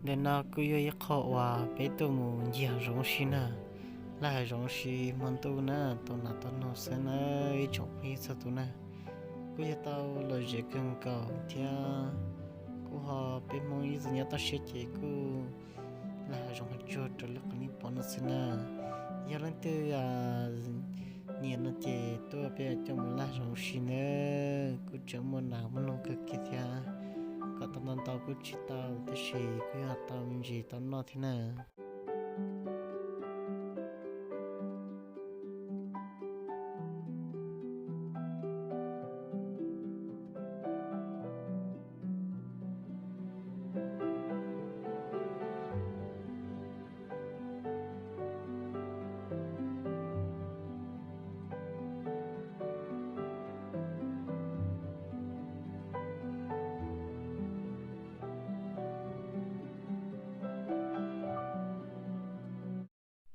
Ntawm no kuj yog ib qho uas peb tuaj mus ncig hav zoov si na, laj hav zoov si hmo ntuj na, tau nas tau noog xwb na, ib tsoom phooj ywg txhua tus na. Kuj yog tau lom zem kawg nkaus thiab, kuj ho peb Hmoob ib txwm nyob toj siab ces kuj laj hav zoov hav tsuag raws li qhov nej pom no xwb na. Yog leej twg nyiam no ces tuaj peb coj mus laj hav zoov si na, kuj tseem muaj nas muaj noog kawg kiag thiab. Kom tau ntau ntau kuj tsis tau, tab sis kuj yog tau me ntsis tau noj thiab na.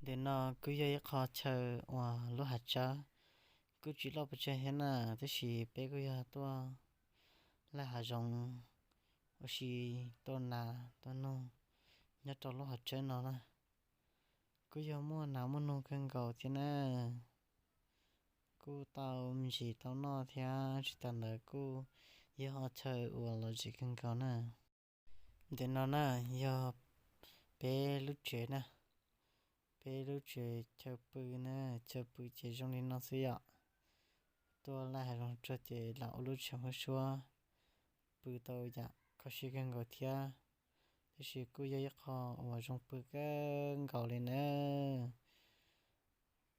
Ntawm no kuj yog ib qho chaw uas lub hav tsawb, kuj tsis loj pes tsawg thiab na, tab sis peb kuj yog tuaj laj hav zoov ua si, tuaj nas tuaj noog nyob rau lub hav tsawb no na. Kuj yog muaj nas muaj noog kawg nkaus thiab na, kuj tau me ntsis tau noj thiab, tsis tas ntawd kuj yog qhov chaw uas lom zem kawg nkaus na. Ntawm no na yog peb lub tsev na, peb lub tsev chaw pw na, chaw pw ces zoo li no xwb yom. Tuaj laj hav zoov tsuag ces lam ua lub tsev huab suab pw tau yam kho siab kawg nkaus thiab, tab sis kuj yog ib qho uas zoo pw kawg nkaus li na.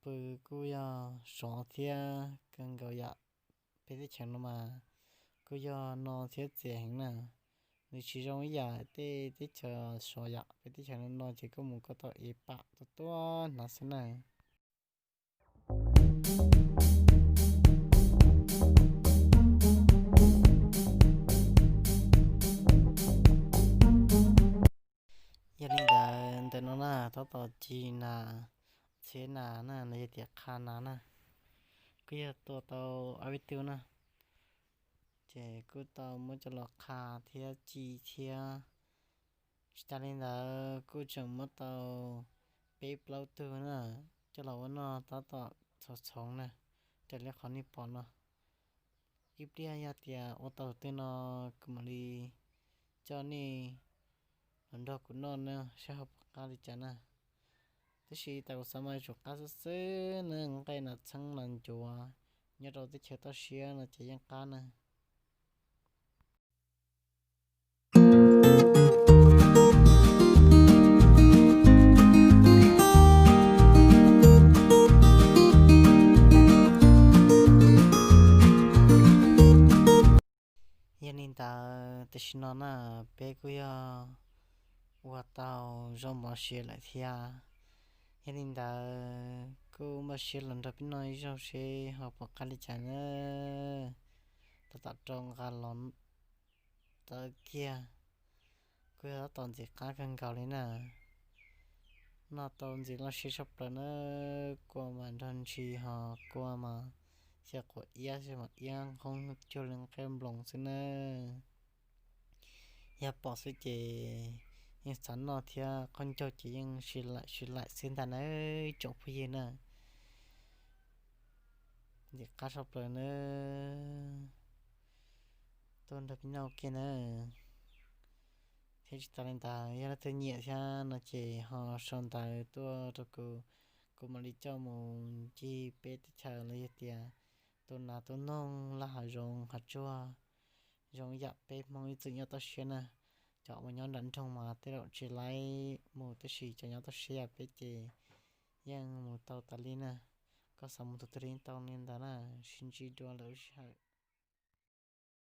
Pw kuj yog sov thiab kawg nkaus yam. Peb teb chaws no mas kuj yog no thiab txias heev na, nws tsis zoo ib yam tej teb chaws sov yam. Peb teb chaws no no ces koj mus koj tau ev pam tuaj tuaj hnav xwb na. Yog li ntawd ntawm no na tab tom ci nas, txhiab nas na, no yog tias qha nas na. Kuj yog tua tau ob peb tug na, ces kuj tau muab coj los qha thiab ci thiab. Tsis tas li ntawd kuj tseem muab tau peb plaub tug na, coj los ua noj tab tom txhoov txhoov na, raws li qhov nej pom no. Ib pliag yog tias ua tau twg no kuv mam li coj nej los nrog kuv noj na, saib ho puas qab li cas na. Tab sis tas kuv xav mas yuav tsum qab xwb xwb na, nqaij nas txheeb nas ncuav nyob rau teb chaws toj siab no ces yeej qab na. Yog li ntawd tam sim no na, peb kuj yog ua tau zaub mov siav lawm thiab. Yog li ntawd kuj npaj siab los nrog peb noj ib zaug seb ho puas qab li cas na. Tab tom rau nqa los txawv kiag, kuj yog tab tom ntxim qab kawg nkaus li na. Noj tau ntxim loj siab tshaj plaws na, kua mas nrog ntshis ho kua mas xyaw quav iab xwb mas iab nqhoob cuag li nqaij nploos xwb na. Yog pom xwb ces yeej xav noj thiab, qaub ncaug ces yeej sib laim sib laim xwb ntag na, tsoom phooj ywg na. Ntxim qab tshaj plaws na, tuaj nrog peb noj ua ke na. Thiab tsis tas li ntawd, yog leej twg nyiam thiab no ces ho sau ntawv tuaj rau kuv, kuv mam li coj mus ncig peb teb chaws los yog tias tua nas tua noog, laj hav zoov hav tsuag, zoo yam peb Hmoob ib txwm nyob toj siab na. Cov uas nyob nram nroog mas tej zaum tsis laib mus, tab sis cov nyob toj siab yam peb ces yeej mus tau tas li na. Koj xav mus tus twg li tau li ntawd na, sib ntsib dua lwm lub sij hawm.